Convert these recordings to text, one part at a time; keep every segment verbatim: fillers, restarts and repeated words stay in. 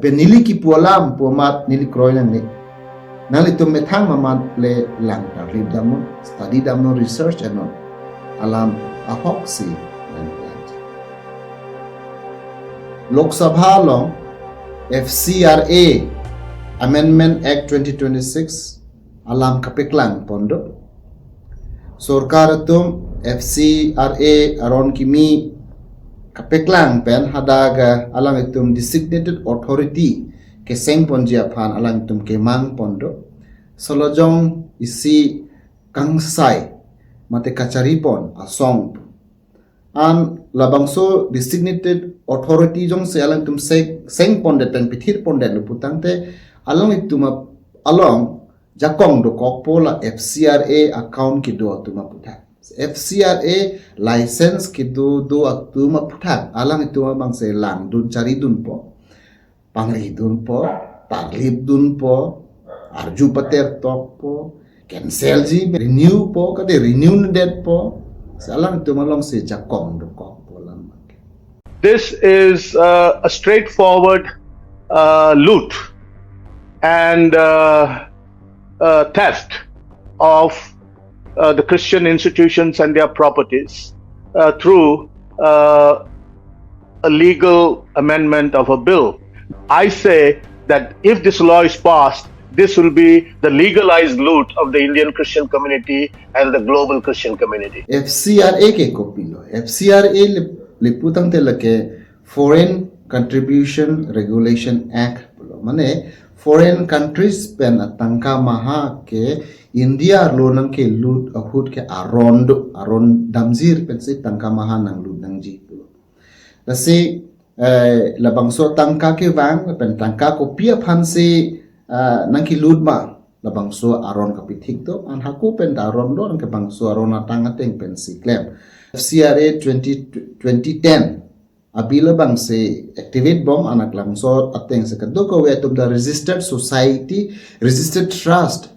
Pen neli kipu alam pu amat neli kroi nangne. Nanglitum methang mamat le lang tarlip damnon, study damnon, research damnon. Alam ahok si nangplang. Lok Sabha along F C R A Amendment Act twenty twenty-six alam kapeklang pon do. Sorkar atum F C R A aron kimi kapeklang pen hadak alangtum designated authority keseng ponji aphan alangtum kemang pon do. Solojong isi kangsai mate kachari pon asong. An labangso designated authority jongsi alangtum seng, seng pondet pen pithir pondet lo putangte alangtum ap-, along jakong dokok po la F C R A account kedo atum aputhak. F C R A license kedo do atum aputhak alangtum abang si langdun charidun po, pangridun po, tarlipdun po, arju pater tok po, cancel ji, renew po, kade renew det po, si alangtum along si jakong dokok po lam. This is uh, a straightforward uh, loot and uh, uh, theft of uh, the Christian institutions and their properties uh, through uh, a legal amendment of a bill. I say that if this law is passed, this will be the legalized loot of the Indian Christian community and the global Christian community. F C R A ke kopilo? F C R A le, le putangte lake Foreign Contribution Regulation Act pulo. Mane foreign countries pen atangka maha ke India arlo nangkelut ahut ke aron do, aron damjir pensi tangka maha nanglut nangji pulo. Lasi eh, labangso tangka kevang pen tangka kopi aphansi eh, nangkelut ma, labangso aron kapithik do, an hako pen ta aron do, nangke bangso aron atang ateng pensi klem. F C R A twenty, twenty ten a bill abang si activate bom, an aklangso ateng si kadokave atum ta registered society, registered trust,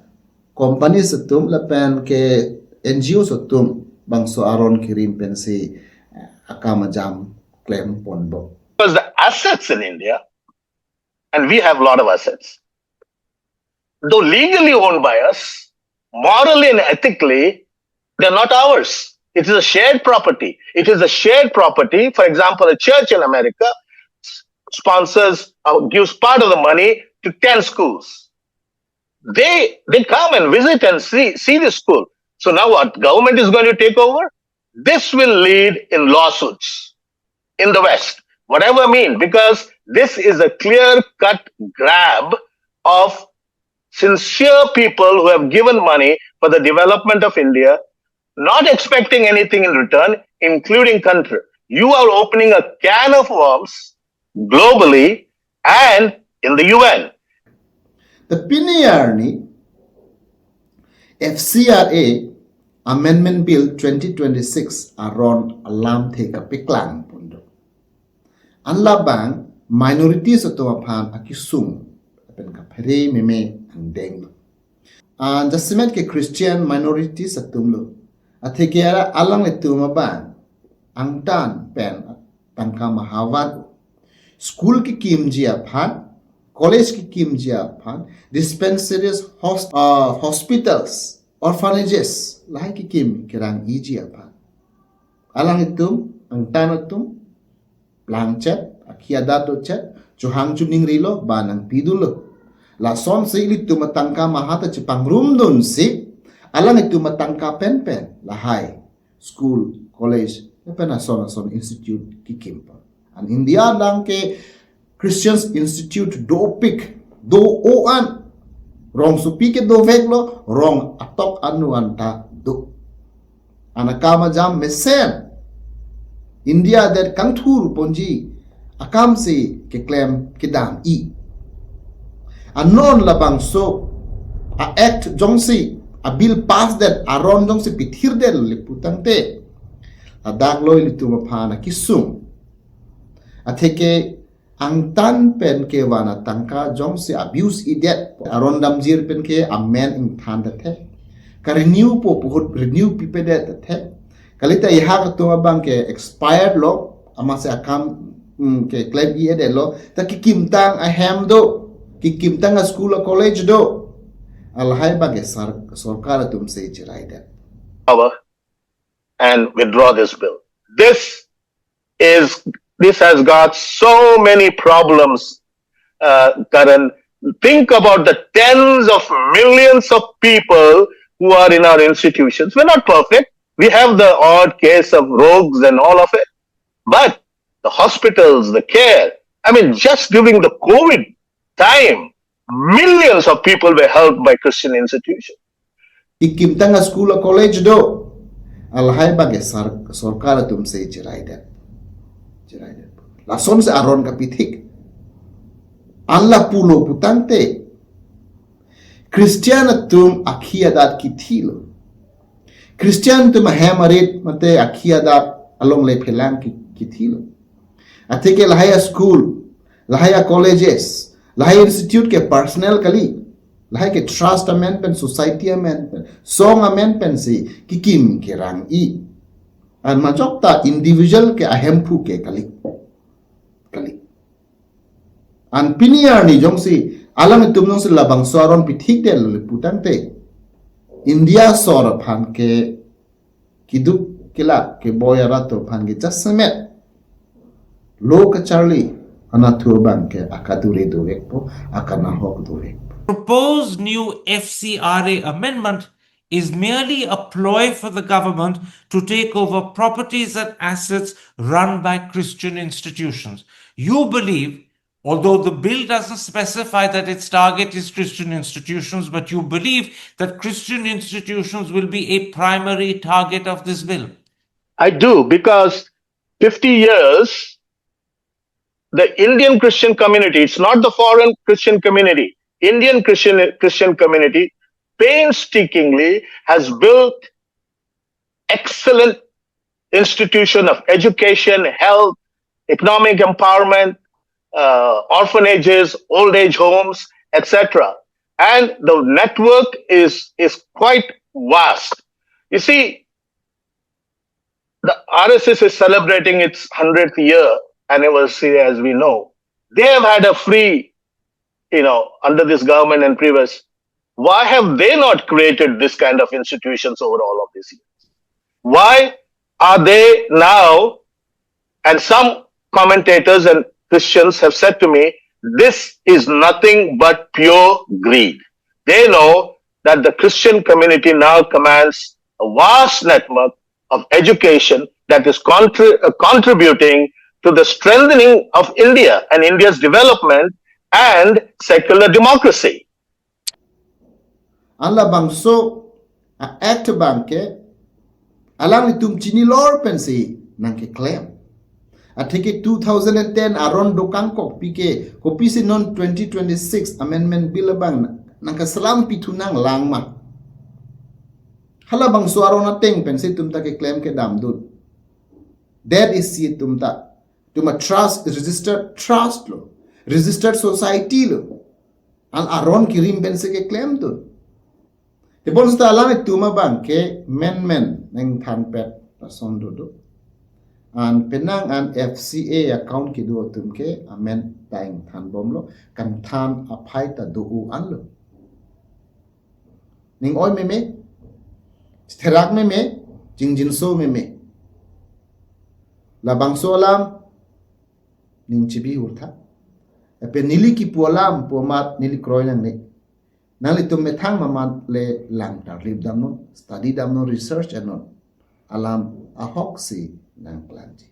companies atum lapen ke N G Os atum bangso aron kirim pensi eh, akam ajam klem pon bom. Because the assets in India, and we have a lot of assets, though legally owned by us, morally and ethically, they're not ours. It is a shared property. It is a shared property. For example, a church in America s- sponsors or gives part of the money to ten schools. They, they come and visit and see, see the school. So now what? Government is going to take over? This will lead in lawsuits in the West. Whatever mean, because this is a clear-cut grab of sincere people who have given money for the development of India, not expecting anything in return, including country. You are opening a can of worms globally and in the U N. The pini arni F C R A Amendment Bill twenty twenty-six aron alamthe kapeklang pon do. An labang minorities atum aphan akesung pen kaphere meme angdeng lo. An jasemet ke Christian minorities atum lo. Atheke alanglitum abang angtan pen tangka maha van, school kekimji aphan, college kekimji aphan, dispensaries, host, uh, hospitals, orphanages, lahai kekim kerang-iji aphan. Alanglitum, angtan atum, plangchet, akhi adat dochet, chohang choningrilo, ba nangpidunlo. Lasonsi ilitum atangka maha ta chepangrumdunsi, alanglitum atangka penpen, lahai school, college, lapen ason ason institute kekim pon. An India along ke Christians Institute dopik, do-o an. Rongsopi ke doveklo, rong atok anu anta do. An akam ajam mesen. India det kangthur ponji akamsi keklem kedam-i. Anon labangso a-act jongsi, a-bill pass det, aron jongsi pithir det le putangte, ladak lo ilitum aphan akesung. Atheke angtan pen kevan atangka jongsi abuse-i det, aron damjir pen ke amen ingthan det the, ka-renew po pu ahut renew pipe det the. Kalita ihak atum abang ke expired lo, amatsi akam Hmm, ke klem i-edetlo. Ta kekimtang ahem do, kekimtang a-school a-college do. Alahai abang ke sar-, sorkar atum si chiraidet. Power and withdraw this bill. This is this has got so many problems, uh, Karan. Think about the tens of millions of people who are in our institutions. We're not perfect. We have the odd case of rogues and all of it. But the hospitals, the care, I mean, just during the COVID time, millions of people were helped by Christian institutions. Kekimtang a-school a-college do. Alahai abang ke sar-, sorkar atum si chiraidet. Chiraidet. Lasonsi aron kapithik. An lapulo putangte, Christian atum akhi adat kithilo. Christian atum ahem arit mate akhi adat along lephelang ki-, kithilo. Atheke lahai a-school, lahai a-colleges, lahai institute ke personal kali. Lahai ke trust amen pen, society amen pen, song amen pensi kekim kerang i. An majok ta individual ke ahemphu ke kali. Kali. An pini arni jongsi alanglitum jongsi labangso aron pithikdetlo putangte, India asor aphan ke keduk kelak keboi arat atum aphan ke jasemet lo kacharli anatthu abang ke akadure dovekpo, akanahok dovekpo. Proposed new F C R A amendment is merely a ploy for the government to take over properties and assets run by Christian institutions. You believe, although the bill doesn't specify that its target is Christian institutions, but you believe that Christian institutions will be a primary target of this bill. I do, because fifty years, the Indian Christian community, it's not the foreign Christian community, Indian Christian, Christian community painstakingly has built excellent institution of education, health, economic empowerment, uh, orphanages, old age homes, et cetera. And the network is, is quite vast. You see, the R S S is celebrating its hundredth year anniversary, as we know. They have had a free, you know, under this government and previous. Why have they not created this kind of institutions over all of these years? Why are they now? And some commentators and Christians have said to me, this is nothing but pure greed. They know that the Christian community now commands a vast network of education that is contri- uh, contributing to the strengthening of India and India's development and secular democracy. An labangso a-act abang ke alanglitum chinilor pensi nangkeklem. Atheke two thousand and ten aron dokangkokpi ke, kopisi non twenty twenty-six amendment bill abang nangkeselam pithu nanglang ma? Halabangso aron ateng pensi itum ta keklem kedam dun. That is si itum ta. Itum a-trust, registered trust lo. Registered society lo. An aron kirim pensi keklem dun. Tebon seta alanglitum abang ke menmen nangthanpet lason dodo. An penang an F C A account kedo atum ke amen ta ingthanbomlo, kangthan aphai ta do-o anlo. Ning oi meme, therak meme, chingjinso meme. Labangso alam ning chibi urtha. Epe neli kipu alam pu amat neli kroi nangne. Nanglitum methang mamat le lang tarlip damnon, study damnon, research enon. Alam ahoksi nangklanji.